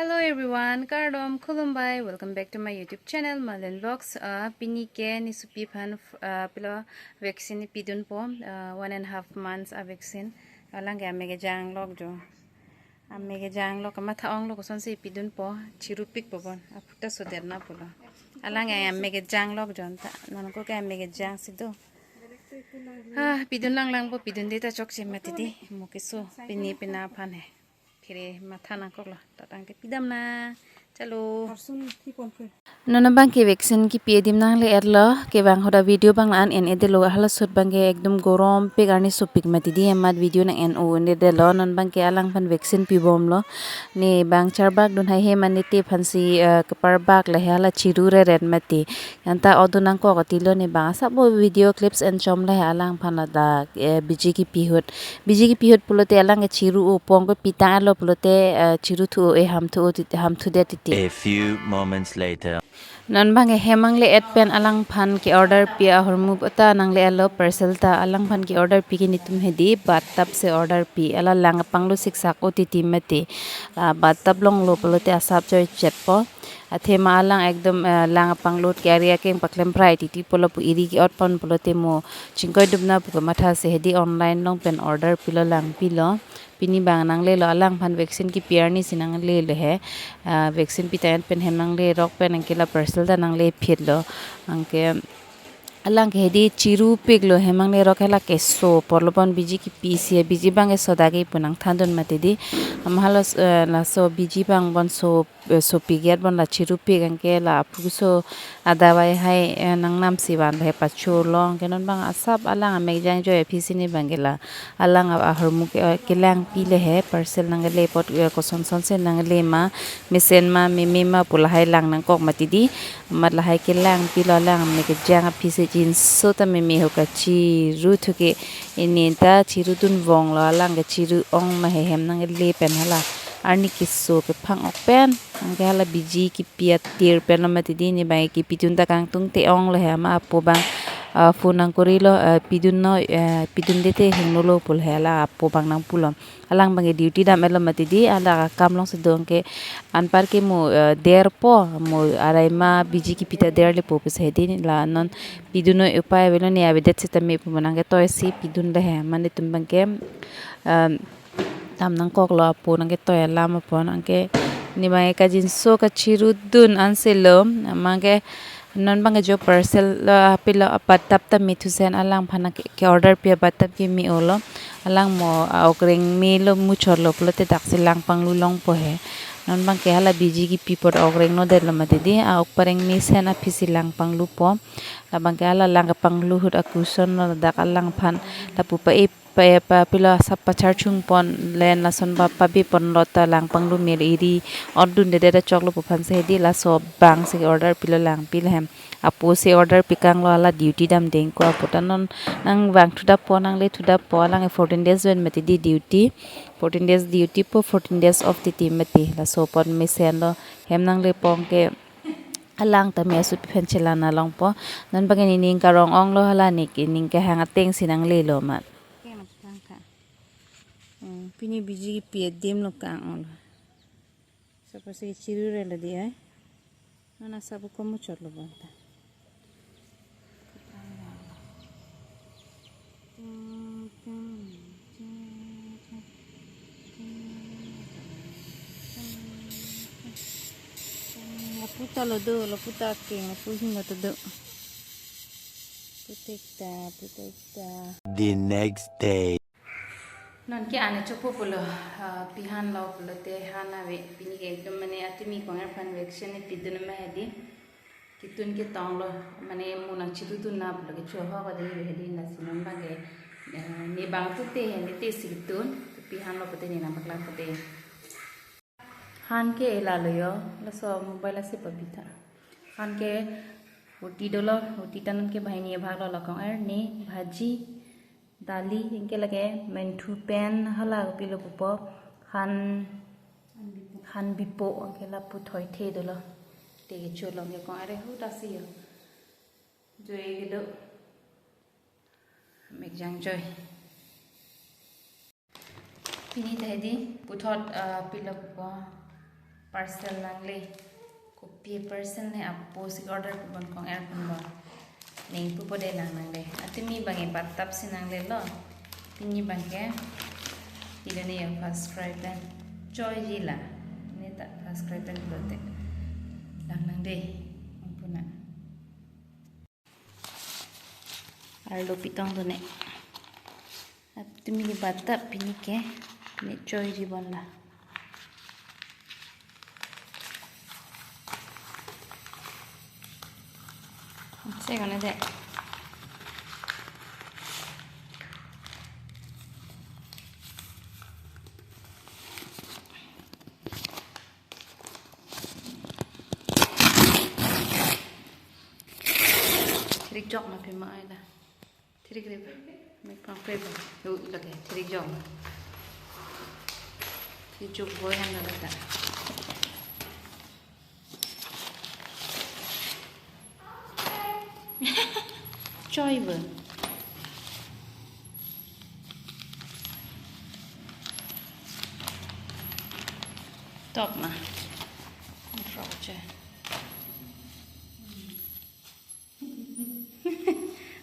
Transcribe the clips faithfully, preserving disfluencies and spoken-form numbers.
Hello everyone, kardom, khulumbai. Welcome back to my YouTube channel, Malin Vlogs. Uh, pini ke nesopi aphan, uh, pilo vaccine pidunpo, uh, one and a half months a vaccine. Alang ke ame kejang lok jo. Ame kejang lok, kamatha ong lok, kosonsi pidunpo, chirupikpo bon. Aphuta sodet na pulo. Alang ke ame kejang lok jo anta. Non ko ke ame kejang si do. Ah, pidun langlangpo, pidunde ta chokche mati di. Mo keso, pini pina aphan he. Phire matha nangkoklo, tatang ke pidam na. Chalo. Arsun ki pompe. Non abang ke vaccine kipi adim nangle-etlo, kevang ahut a video abang la-an en-edetlo, hala ahut abang ke ekdom gorompik arni sopik mati di, amat video nang en-o-edetlo. Non abang ke alangphan vaccine pibomlo. Ne bang charbak dun hai he, mane te aphansi, eh, keparbak le he, hala chiru reret mati. Anta odo nangkok atilo, ne bang asap bo video clips enchom le he alangphan ladak, eh, biji kipi ahut. Biji kipi ahut pulote alang ke chiru-o, pong ke pitang alo pulote, eh, chiru thu-o, eh, ham thu-o tit-, ham thudet titi. A few moments later. Non abang ke hem nangle-et pen alangphan ke-order pi ahormu ta nangle-etlo, parcel ta alangphan ke-order pi ke netum hedi, bathtub si order pi, hala lang apanglo siksak-o titi mati. La bathtub longlo pulote asap choi chetpo. Athema alang ekdom, eh, lang apanglo ke ari akeng paklem prai titi pulo pu, iri ke-otpon pulote mo chingkoi dupna pu kamatha si hedi online along pen order pilo, lang pilo. Pini bang nanglelo, alangphan vaccine kipi arni si nanglelo he. Ah, vaccine pi tang-et pen hem nanglerok pen anke la parcel ta nanglephitlo. Anke alang ke hedi chirupiklo, hem nanglerok, hala keso porlo bon, biji kipi si, biji abang ke soda ke pu nangthandun mati di. Ama hala, eh, laso biji abang bon so, eh, sopik et bon, la chirupik, anke la aphu keso adawai hai, eh, nangnam si van he pachorlo, anke non abang asap alang ame kejang joi aphi si ne abang ke la alang a-, ahormu ke, eh, kelang pi le he, parcel nangle apot, eh, koson son si nangle ma, mesen ma, meme ma pu lahai lang nangkok mati di. Amat lahai kelang pilo, alang ame kejang aphi si jinso ta meme ho kachiru thu ke, ini ta chirudun vonglo, alang ke chiru-ong ma he, hem nangle pen hala arni keso kephang-ok pen, anke hala biji kipi atir penlo mati di, ne abang kipidun ta kangtung te-ong le he, ama apo abang, ah, phone nangkorilo, ah, pidunnon, ah, pidunde te hingno lo pu le he, hala apo abang nangpulo. Alang abang ke duty dam-etlo mati di, hala akam along si do, anke anpar ke mo, eh, derpo, mo arai ma biji kipi ta derlepo pusi hedi, la non pidunnon, upai avelo, ne avedet sitame pu mo nangketoi si pidun le he, mane netum abang ke, em, dam nangkoklo, apo nangketoi alam apon, anke ne abang ke kajinso kachirudun anselo, amat ke non abang ke jo parcel lo, apilo abathtub ta me thusen, alangphan ke, ke-order pi abathtub ke me-olo. Alang mo a-ok reng melo, muchotlo pulote daksi lang panglu longpo he. Non abang ke hala biji kipi apot ok reng nodetlo mati di, a-ok pareng mesen aphi si lang panglupo. La abang ke hala lang kepanglu ahut a-cushion lo, dak alangphan lapu pa-e pa, pa pilo asap pacharchung pon, len lason ba pabi ponlo ta lang panglu melo, iri otdundedet ta choklo pu aphan si hedi, laso abang si order pilo, lang pi le hem. Apo si order pikanglo, hala duty damde ingko apo ta non nangvang thudappo, nangle thudappo, alang fourteen days pen mati di duty. Fourteen days duty po, fourteen days off titi mati. Laso apot mesenlo, hem nanglepo, anke alang ta me asopi aphan chelang nangkokpo. Non abang ke nening karong-onglo, hala ne ke ning kehang ateng si nanglelo amat. Hmm, pini biji kipi adimlo kang-onglo. Sapa si chirurelo di ai. Non asap ko muchotlo bonta. Lapu ta lo do, lapu ta ke, lapu hima ta do. Putek ta, putek ta. The next day. Non ke ane chopo pulo, ah, pihan lo pulote han ave, pini ke ekdom mane atimi kong-er aphan vaccine ne pidun ma hedi. Kitun ketonglo, mane mo nangchirudun na pulo kecho ahok ave hedi, lasi non abang ke, eh, ne bang tu te he, ne te si kitun, pihan lo pute ne nangpaklang pute. Han ke ela lo yo, laso mobile asi pabitha. Han ke roti dolo, roti ta non ke banghini abhag lo, la kong-er ne bhaji, dali, anke lake menthu pen hala kopilo pupo, han, han bipo, anke lapu thoithe dolo. Te kecho lo, anke kong-er ahut asi yo. Joi kedo. Mek jang joi. Pini ta hedi puthot, ah, pilo pupo. Parcel nangle. Kopi parcel ne apo si order pubon kong er pun bo. Ning pupo de lang nangle. Atimi bang e batap si nanglelo. Pini bang ke. Ida ne ya first cry pen. Choi ji la. Ne ta first cry pen pulote. Lang nangde. Ampuna. Arlo pitong do ne. Atumi ke batap pini ke. Pini choi ji bon la. Che kone de. Thirik jok na pima ai da. Thirik re ba. Mek pang pre ba. Yo lake thirik jok. Thirik jok boy han lake ta. Choi ba. Top ma. Frog che.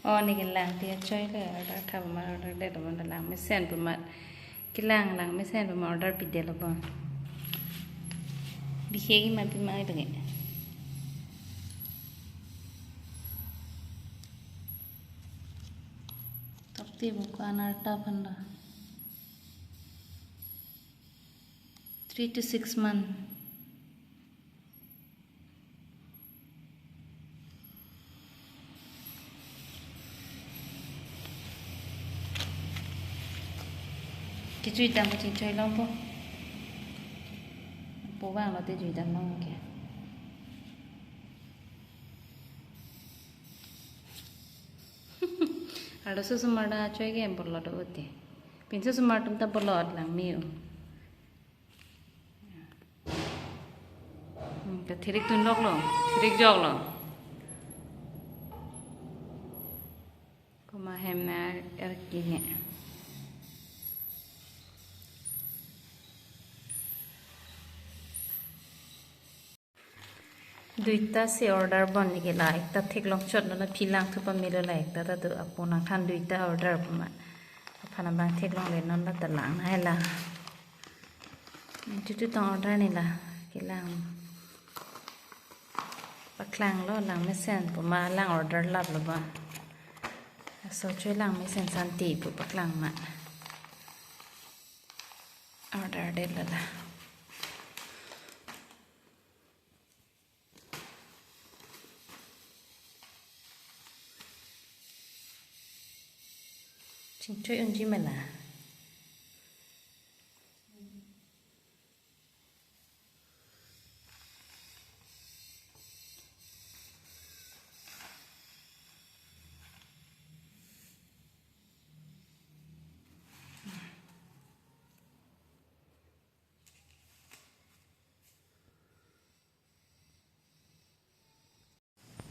Oh, ne kelang ti choi le order tha ma order de lo ma lang mesen pu ma. Kelang lang mesen pu ma order pidetlo bo. Bihek ma pi ma ai bagi. Top ti buku anar ta phan lo. Three to six month. Kechui dam kachingchoi long po. Po bang lo te chui dam long ke. Arloso sumar da choi ke bolo do te. Pinso sumar atum ta bolo lang miu. Hmm, ta thirik tun lok lo, thirik jok lo. Kuma hem na er ki he. Duita si order bon ne ke la ekta theklong chot lo na phi lang thu pamelo la ekta ta do apo nangthan duita order puma. Aphan abang theklongle non la ta lang na la. Tutu tong order ne la kelang. Paklang lo lang mesen puma lang order lap lo ba. So choi lang mesen santi pu paklang ma. Order det lo la. Chingchoi unji ma la.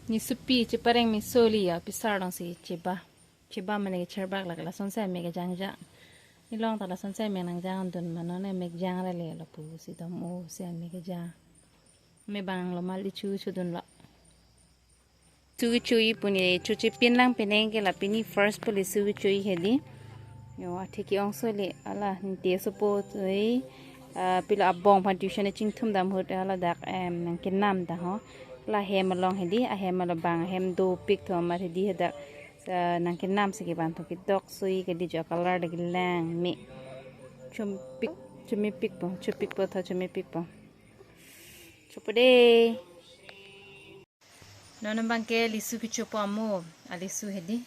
Nisupi chepareng mi soli ya pisar dong si cheba. Cheba mane ke cherbak lake lason si ame kejang jang. Nilong ta lason si ame nangjang dun ma non ame kejang ra le lapu si dom o si ame kejang. Ame bang lo mal ichu chu dun lo. Sugi chui puni chuche pin lang penang ke la pini first puli sugi chui hedi. Yo, atheke ongso le ala nte sopo tui, ah, pilo abong phan tuition e chingthum dam ahut ala dak, em, nangkenam ta ho. La hem along hedi, ahem along bang, ahem dopik tho amat hedi hadak, ah, nangkenam si kevan tho kedok sui kedi jo color dak lang me. Chumpik, chumipik po, chupik po tho chumipik po. Chupo de. Non abang ke lisu kechopo amo, alisu hedi.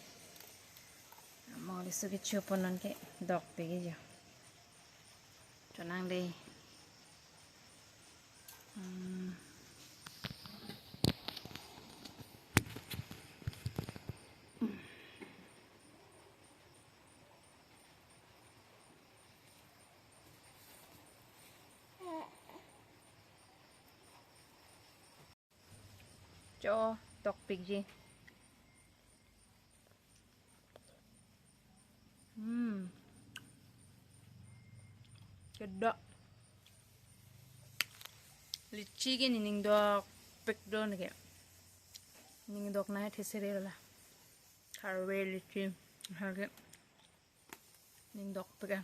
Amo lisu kechopo non ke dokpik jo. Chonang de. Hmm. Cho, dokpik ji. Hmm. Kedok. Litchi ke nening dokpik do neke. Nening dok na thesere la. Tharve litchi. Hage nening dokpik.